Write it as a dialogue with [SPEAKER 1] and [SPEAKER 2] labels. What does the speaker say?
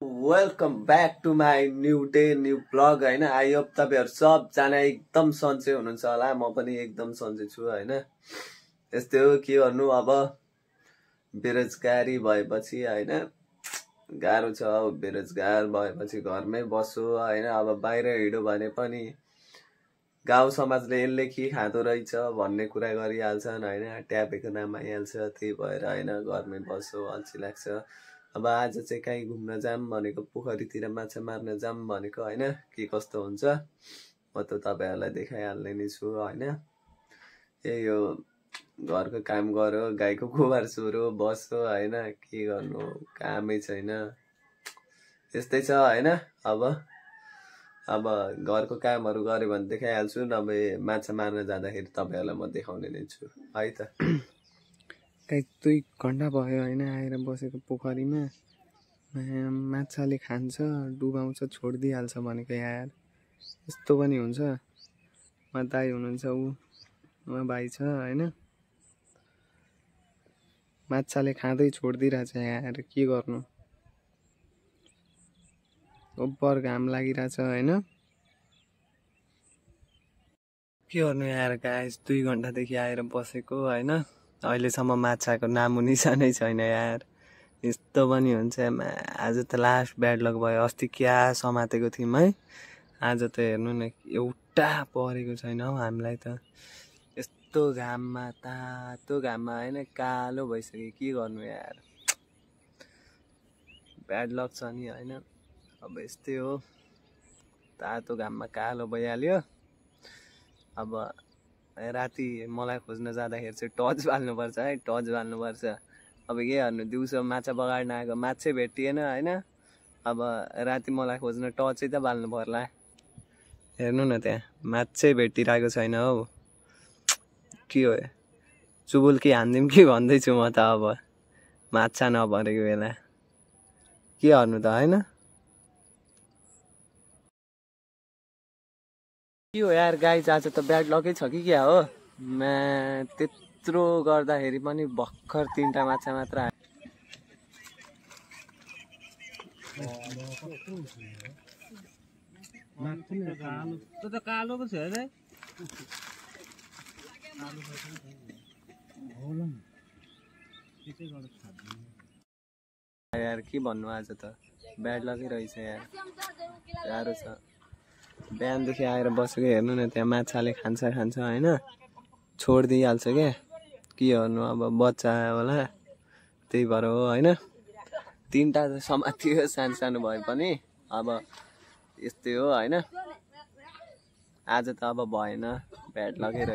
[SPEAKER 1] Welcome back to my new day new blog होइन। I hope तपाईँहरू सबजना एकदम सन्चै हुनुहुन्छ होला। म पनि एकदम सन्चै छु होइन। यस्तै हो, के गर्नु अब, बेरोजगारी भएपछि होइन गाह्रो छ। अब बेरोजगार भएपछि घरमै बस्छु होइन। अब बाहिर हिँड्यो भने पनि गाउँ समाजले यसले के खाँदो रहेछ भन्ने कुरा गरिहाल्छन् होइन। ट्यापेको नाम आइहाल्छ, त्यही भएर होइन घरमै बस्छु, अल्छी लाग्छ। अब आज चाहिँ कहीँ घुम्न जाम भनेको, पोखरीतिर माछा मार्न जाम भनेको होइन। के कस्तो हुन्छ म त तपाईँहरूलाई देखाइहाल्ने नै छु होइन। यही हो, घरको काम गर्यो, गाईको गोबर सोर्यो, बस्यो होइन। के गर्नु, कामै छैन, यस्तै छ होइन। अब घरको कामहरू गऱ्यो भने देखाइहाल्छु, नभए माछा मार्न जाँदाखेरि तपाईँहरूलाई म देखाउने नै छु है त।
[SPEAKER 2] कहीँ 2 घन्टा भयो होइन आएर बसेको पोखरीमा। माछाले खान्छ, डुबाउँछ, छोडिदिइहाल्छ भनेको यार, यस्तो पनि हुन्छ। उहाँ दाइ हुनुहुन्छ, उहाँ भाइ छ होइन। माछाले खाँदै छोडिदिइरहेछ यार, के गर्नु। ओभर घाम लागिरहेछ होइन। के गर्नु यार गाइस, 2 घन्टादेखि आएर बसेको होइन। अहिलेसम्म माछाको नामो निशानै छैन यार। यस्तो पनि हुन्छ। आज त लास्ट ब्याड लक भयो। अस्ति क्या समातेको थियौँ है, आज त हेर्नु न एउटा परेको छैन हौ हामीलाई त। यस्तो घाममा, तातो घाममा होइन, कालो भइसक्यो। के गर्नु यार, ब्याड लक छ नि होइन। अब यस्तै हो, तातो घाममा कालो भइहाल्यो। अब राति मलाई खोज्न जाँदाखेरि चाहिँ टर्च बाल्नुपर्छ है, टर्च बाल्नुपर्छ। अब के गर्नु, दिउँसो माछा बगाड्न आएको माछै भेटिएन होइन। अब राति मलाई खोज्न टर्चै त बाल्नु पर्ला। हेर्नु न, त्यहाँ माछै भेटिरहेको छैन हौ। के हो, चुबुल्की हानिदिउँ कि भन्दैछु म त। अब माछा नपरेको बेला के गर्नु त होइन। के हो यार गाइस, आज त ब्याड लकै छ कि क्या हो। त्यत्रो गर्दाखेरि पनि भर्खर 3टा माछा मात्र आयो। यार के भन्नु, आज त ब्याड लकै रहेछ यार, गाह्रो छ। बिहानदेखि आएर बसेको, हेर्नु न त्यहाँ माछाले खान्छ होइन, छोडिदिइहाल्छ क्या। के गर्नु, अब बच्चा होला, त्यही भएर हो होइन। 3टा त समातियो सानो सानो भए पनि। अब यस्तै हो होइन। आज त अब भएन, ब्याड लकै रहेछ।